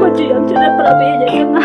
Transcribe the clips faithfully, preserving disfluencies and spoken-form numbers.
Wat ju ïam jynjar para bangeit ïa nga.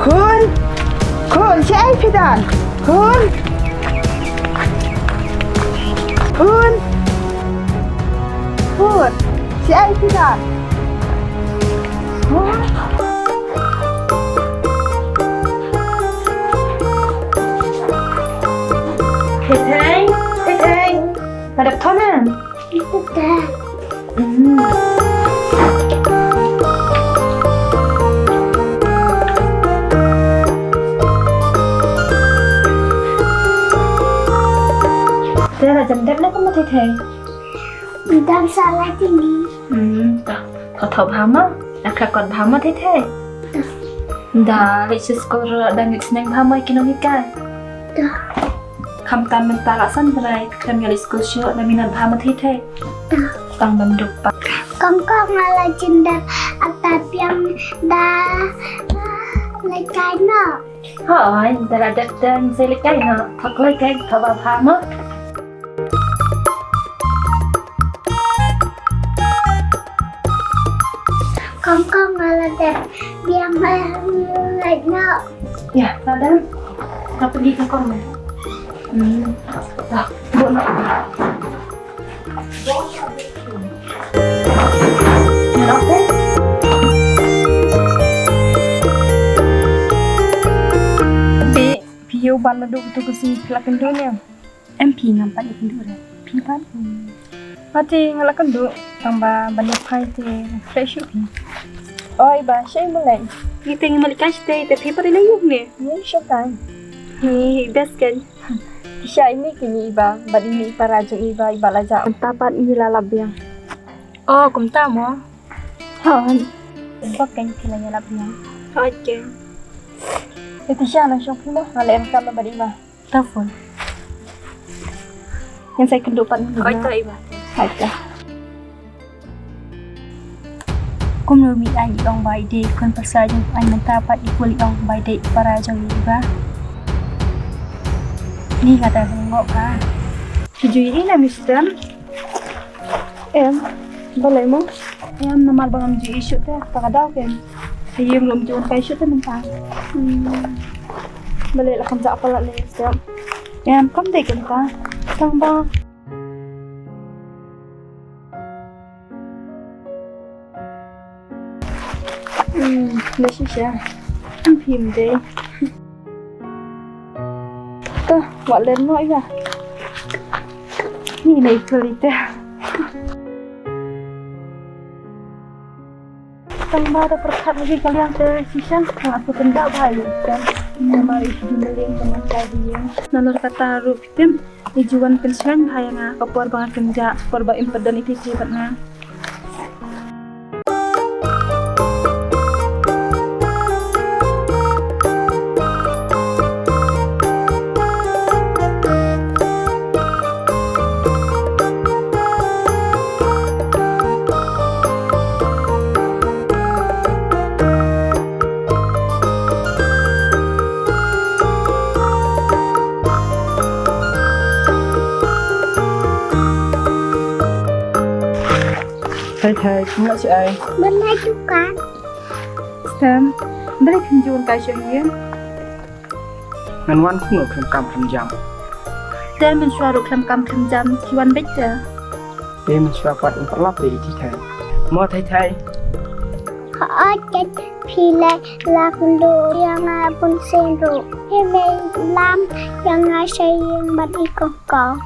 Khun! Khun, shaei phi don? Khun! Khun! Khun! Shaei phi don? Khun! Thei Thei! Thei Thei! Nga dep thon em? Ita. Hmm. Te la jan dep ne kumno Thei Thei? Dang sa la tini. Hmm, ta. Tho tho bha mo. Akha kot bha mo Thei Thei. Da, leit sha skul ruh dang ïoh sneng bha mo ki nonghikai. Da. Khamtam mynta la san bnai khlem ïa leit skul shuh, da minot bha mo Thei Thei. Da. Tang ban duk pat. Kong kong nga la jin da ata biang da leit kai noh. Hooid, da la dep da ngin sa leit kai noh. Thok leit kai, thok bha bha mo. Kong kong nga la dep biang leit noh. Ïa, la dep. Ka pynïaid kong kong. Hmm. Dah, buh noh. Ïa, oke. Phi, phi ïoh ban naduh katu ka sngi phi la kynduh ne? Em phi, ngam pat ïa kynduh re. Phi pat? Nga te nga la kynduh tang ba ban ïa phai te fresh shuh phi. Oi ba, shaei mo lei? Ngi te ngi malik kai shatei te phi pat ïa lei ïoh ne? Ngi shu kai. Ngi best kan. Sha ine kine i ba, bad ine i para jong i ba, i ba la jah. Mynta pat ngi la lap biang. Oh, kumta mo? Hooid. Bok kan phi la ïalap biang. Hooid kan. Te Tisha, nang shong phi mo, nga leit ryngkat bad i ba. Ta phone. Ngan sa ïakynduh pat mynta. Hooid, ta i ba. Hooid ta. Kumno mi aiñ i ong ba i dei i khun pyrsa jong u aiñ mynta pat i kul i ong ba i dei i para jong i ba. Ni nga ta hynñiew ka. Ki ju ïohi na mister. Em, balei mo? Em, namar ba ngam ju ïohi shuh te, ta ka daw ken. Ka ïing ruh ngam ju wan kai shuh te mynta. Hmm. Balei la kham jah palat ne mister. Em, kam dei ken ta. Tang ba. Hmm, da shisha. Am phim dei. Ta, wat ler noh ïa. Ni nei kali te. Tang ba da pyrkhat lagi ka liang te shisha. Nga atu kynda ba ïa te. Namar i shu dun liang tang ka liang. Nalor kata ruh phi tip. I ju wan pynshngaiñ bha ïa nga ka por ba nga kynjah, por ba im pat don i Thei Thei bad nga. Thei Thei, kum lah shaei? Ban leit dukan. Stem, balei phim ju wan kai sha ïing? Ngan wan kumno khlem kam khlem jam? Te mynshuwa ruh khlem kam khlem jam, phi wan beit te. Te mynshuwa pat yn pynlap ïa i Thei Thei. Mo Thei Thei. Hooid keiñ, phi leh la kynduh ïa nga bunsien ruh. Phi mei lam ïa nga sha ïing bad i Kongkong.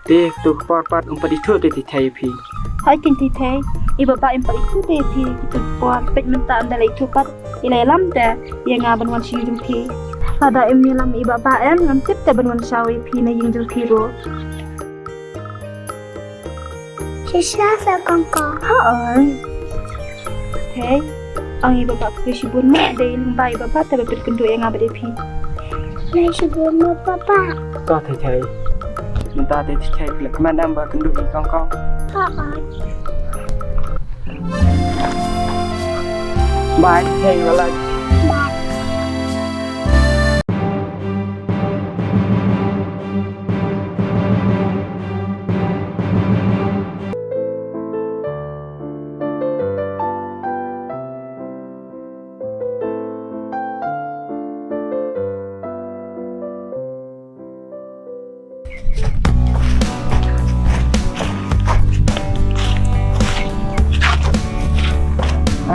Te katu ka por pat ym pat ithuh te Thei Thei ïa phi. Hooid keiñ Thei Thei, i Baba ym pat ithuh te ïa phi katu ka por, peit mynta ym da la ithuh pat, i la ïalam te ïa nga ban wan sha ïing jong phi. Lada ym ïalam i Baba em, ngam tip te ban wan shaw ïa phi na ïing jong phi ruh. Shisha sa Kongkong. Hooid. Thei, ong i Baba khublei shibun mo, dei lyngba i Baba te ba phi kynduh ïa nga bad ïa phi. Khublei shibun mo Papa. To Thei Thei. Mynta te Thei Thei phi la kmen em ba kynduh ïa i Kongkong? Hooid. Bye Thei Thei, walai. Bye.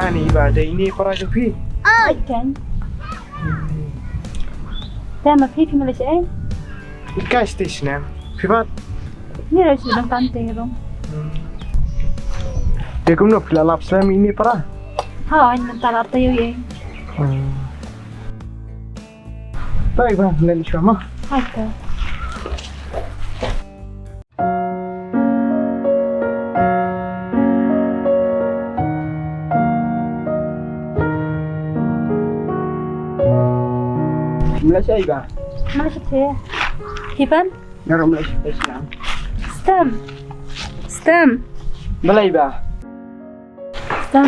Ani ba dei ine para jong phi. Ai kan. Te ma phi phi ma lei shaei? Ïa kai station em. Phi pat? Ni ra shu dang kan te rong. Te kumno phi la lap slem ine para? Ha, ai mynta lap te ïoh ïeng. Hmm. Tai ba, len shwa ma. Hai te. Mla shai ba? Mla shai te. Hiban? Nga ruh mla shai te shnam. Stem. Stem. Balei ba? Stem.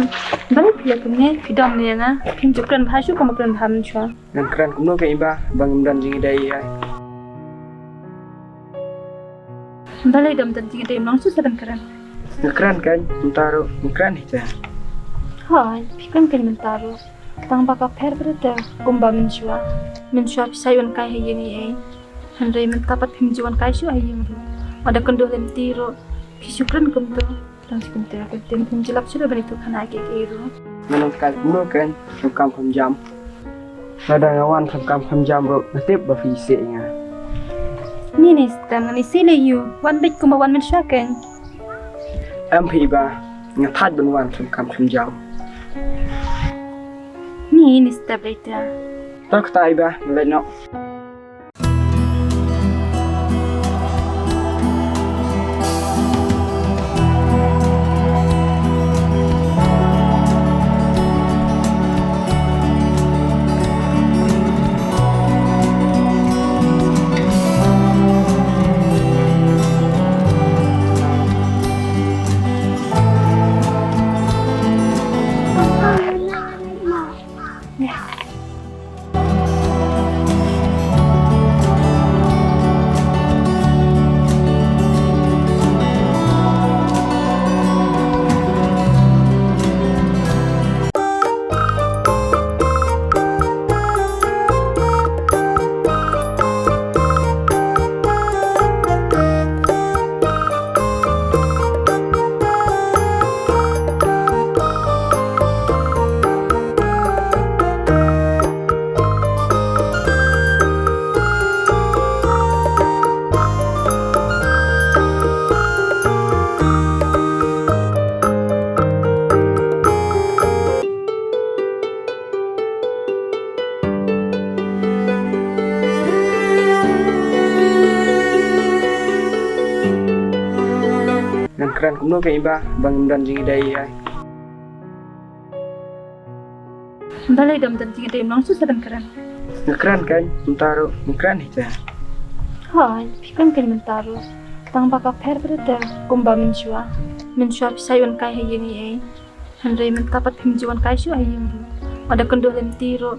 Balei phi leh kumne? Phi dom ne nga. Phim ju kren bha shuh kumba kren bha mynshuwa. Ngan kren kumno kein ba, ba ngim don jingïadei ïa i. Balei dom don jingïadei, ym long shuh sa ban kren. Nga kren kein, mynta ruh nga kren hi te. Hooid, phi kren kein mynta ruh. Tang ba ka pher bha te kumba mynshuwa. Mynshuwa phi sa wan kai ha ïing ei ei. Hynrei mynta pat phim ju wan kai shuh ha ïing ruh. Wat da kynduh lynti ruh phi shu kren kumto. Tang shi kumta ka ktien, phim ju lap shuh ban ïathuh khana kiei kiei ruh. Nga nang kai kumno kein, tremkam kham jam. Lada nga wan tremkam kham jam ruh, nga tip ba phi isih ïa nga. Ni ni Stem, ngan isih lei ïa u, wan beit kumba wan mynshuwa kein. Em phi ba, nga thait ban wan tremkam kham jam. Ni ni Stem lei te. To kata i ba, nga leit noh. Ngan kren kumno kein ba, ba ngim don jingïadei ïa i. Balei dom don jingïadei, ym long shuh sa ban kren. Nga kren kein, mynta ruh nga kren hi te. Hooid, phi kren kein mynta ruh. Tang ba ka pher bha te kumba mynshuwa. Mynshuwa phi sa wan kai ha ïing ei ei. Hynrei mynta pat phim ju wan kai shuh ha ïing ruh. Wat da kynduh lynti ruh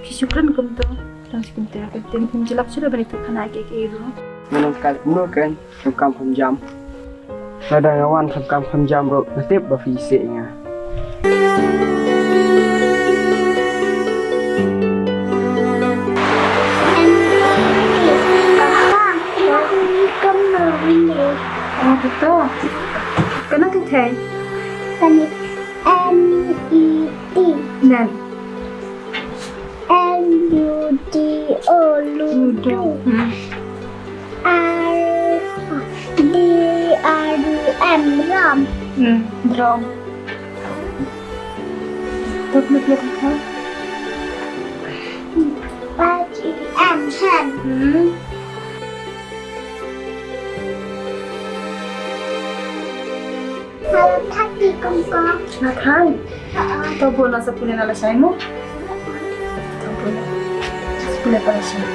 phi shu kren kumto. Tang shi kumta ka ktien, phim ju lap shuh ban ïathuh khana kiei kiei ruh. Nga nang kai kumno kein, tremkam kham jam. Lada nga wan tremkam kham jam ruh, nga tip ba phi isih ïa nga. Papa, papa, papa, papa. Oh, betul. Kane N E T. Net. L U D O, Ludo. Ludo. Hmm. R, D R U M, rum. Hmm, rum. Tut mit mit mit. H E M, hen. Hmm. Hello, Tati, kong kong. Na thang. To bun na sa pule na lashai mo. To bun na sa pule pa lashai.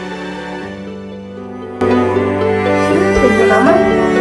To bun na ma.